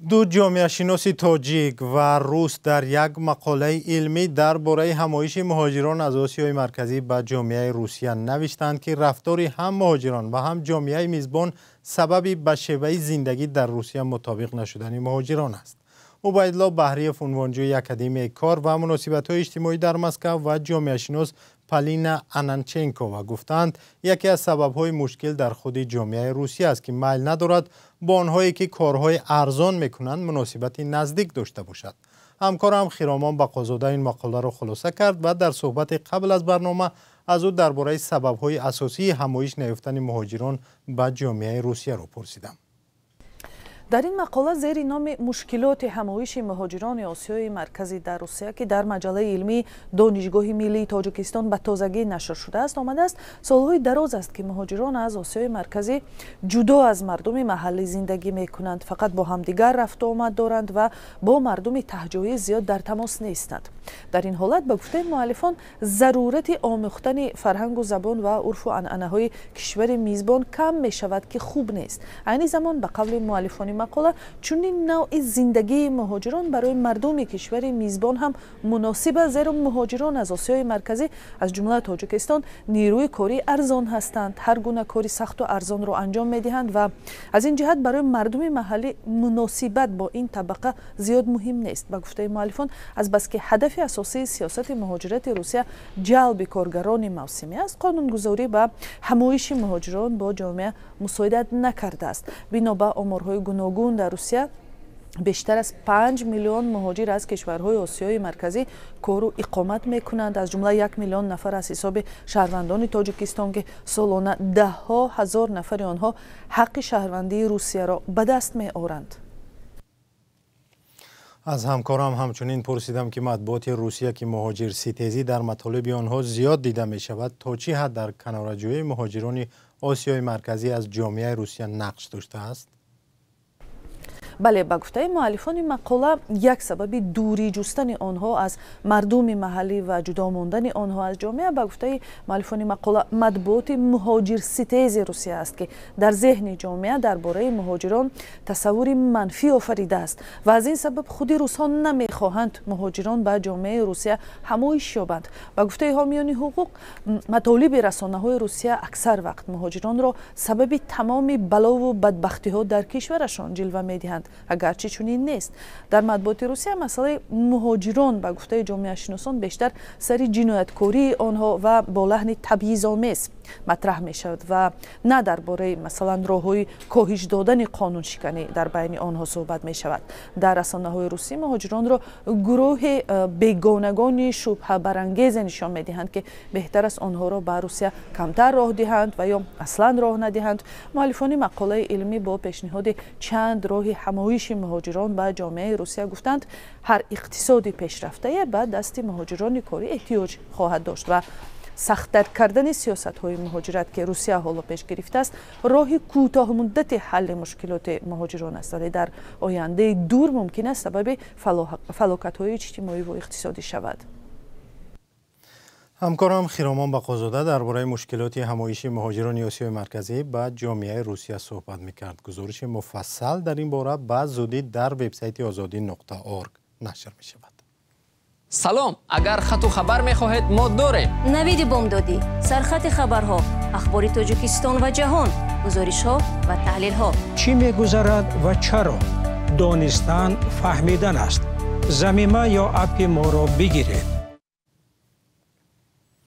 Ду ҷомеашиноси тоҷик ва рус дар як мақолаи илмӣ дар бораи ҳамоиши муҳоҷирон аз Осиёи Марказӣ ба ҷомеаи Русия навиштанд, ки рафтори ҳам муҳоҷирон ва ҳам ҷомеаи мизбон сабаби ба шеваи зиндагӣ дар Русия мутобиқ нашудани муҳоҷирон аст. Убайдулло Баҳриев, унвонҷӯи Академияи кор ва муносибатҳои иҷтимоӣ дар Москав, ва ҷомеашинос Полина Ананченкова гуфтаанд, яке аз сабабҳои мушкил дар худи ҷомеаи Русия аст, ки майл надорад бо онҳое, ки корҳои арзон мекунанд, муносибати наздик дошта бошад. Ҳамкорам Хиромон Бақозода ин мақоларо хулоса кард ва дар суҳбати қабл аз барнома аз ӯ дар бораи сабабҳои асосии ҳамоиш наёфтани муҳоҷирон ба ҷомеаи Русияро пурсидам. Дар ин мақола зери номи «Мушкилоти ҳамоиши муҳоҷирони Осиёи Марказӣ дар Русия», ки дар маҷаллаи илмии Донишгоҳи миллии Тоҷикистон ба тозагӣ нашр шудааст, омадааст: солҳои дароз аст, ки муҳоҷирон аз Осиёи Марказӣ ҷудо аз мардуми маҳаллӣ зиндагӣ мекунанд, фақат бо ҳамдигар рафту омад доранд ва бо мардуми таҳҷоӣ зиёд дар тамос нестанд. Дар ин ҳолат, ба гуфтаи муаллифон, зарурати омӯхтани фарҳангу забон ва урфу анъанаҳои кишвари мизбон кам мешавад, ки хуб нест. Айни замон, ба қавли муаллифони мақола, чунин навъи зиндагии муҳоҷирон барои мардуми кишвари мизбон ҳам муносиб аст, зеро муҳоҷирон аз Осиёи Марказӣ, аз ҷумла Тоҷикистон, нерӯи кории арзон ҳастанд, ҳар гуна кори сахту арзонро анҷом медиҳанд ва аз ин ҷиҳат барои мардуми маҳаллӣ муносибат бо ин табақа зиёд муҳим нест. Ба гуфтаи муаллифон, азбаски ҳадафи асосии сиёсати муҳоҷирати Русия ҷалби коргарони мавсимӣ аст, қонунгузорӣ ба ҳамоиши муҳоҷирон бо ҷомеа мусоидат накардааст. Бино ба оморҳои гуногун, дар Русия бештар аз 5 миллион муҳоҷир аз кишварҳои Осиёи Марказӣ кору иқомат мекунанд, аз ҷумла 1 миллион нафар аз ҳисоби шаҳрвандони Тоҷикистон, ки солона даҳҳо ҳазор нафари онҳо ҳаққи шаҳрвандии Русияро ба даст меоранд. Аз ҳамкорам ҳамчунин пурсидам, ки матбуоти Русия, ки муҳоҷирситезӣ дар матолиби онҳо зиёд дида мешавад, то чӣ ҳад дар канораҷӯии муҳоҷирони Осиёи Марказӣ аз ҷомеаи Русия нақш доштааст. Бале, ба гуфтаи муаллифони мақола, як сабаби дурӣ ҷустани онҳо аз мардуми маҳаллӣ ва ҷудо мондани онҳо аз ҷомеа, ба гуфтаи муаллифони мақола, матбуоти муҳоҷирситези Русия аст, ки дар зеҳни ҷомеа дар бораи муҳоҷирон тасаввури манфӣ офаридааст ва аз ин сабаб худи русҳо намехоҳанд муҳоҷирон ба ҷомеаи Русия ҳамоиш ёбанд. Ба гуфтаи ҳомиёни ҳуқуқ, матолиби расонаҳои Русия аксар вақт муҳоҷиронро сабаби тамоми балову бадбахтиҳо дар кишварашон ҷилва медиҳанд, агарчи чунин нест. Дар матбуоти Русия масъалаи муҳоҷирон, ба гуфтаи ҷомеашиносон, бештар сари ҷинояткории онҳо ва бо лаҳни табъизомез матраҳ мешавад ва на дар бораи, масалан, роҳҳои коҳиш додани қонуншиканӣ дар байни онҳо суҳбат мешавад. Дар расонаҳои русӣ муҳоҷиронро гурӯҳи бегонагони шубҳабарангезе нишон медиҳанд, ки беҳтар аст онҳоро ба Русия камтар роҳ диҳанд ва ё аслан роҳ надиҳанд. Муаллифони мақолаи илмӣ бо пешниҳоди чанд роҳи ҳамоиши муҳоҷирон ба ҷомеаи Русия гуфтанд, ҳар иқтисоди пешрафтае ба дасти муҳоҷирони корӣ эҳтиёҷ хоҳад дошт ва сахттар кардани сиёсатҳои муҳоҷират, ки Русия ҳоло пеш гирифтааст, роҳи кӯтоҳмуддати ҳалли мушкилоти муҳоҷирон аст, вале дар ояндаи дур мумкин аст сабаби фалокатҳои иҷтимоӣ ва иқтисодӣ шавад. Ҳамкорам Хиромон Бақозода дар бораи мушкилоти ҳамоиши муҳоҷирони Осиёи Марказӣ ба ҷомеаи Русия суҳбат мекард. Гузориши муфассал дар ин бора ба зудӣ дар вебсайти Озодӣ.org нашр мешавад. Салом! Агар хату хабар мехоҳед, мо дорем. Навиди бомдодӣ, сархати хабарҳо, ахбори Тоҷикистон ва ҷаҳон, гузоришҳо ва таҳлилҳо. Чӣ мегузарад ва чаро? Донистан фаҳмидан аст. Замима ё аппи моро бигиред.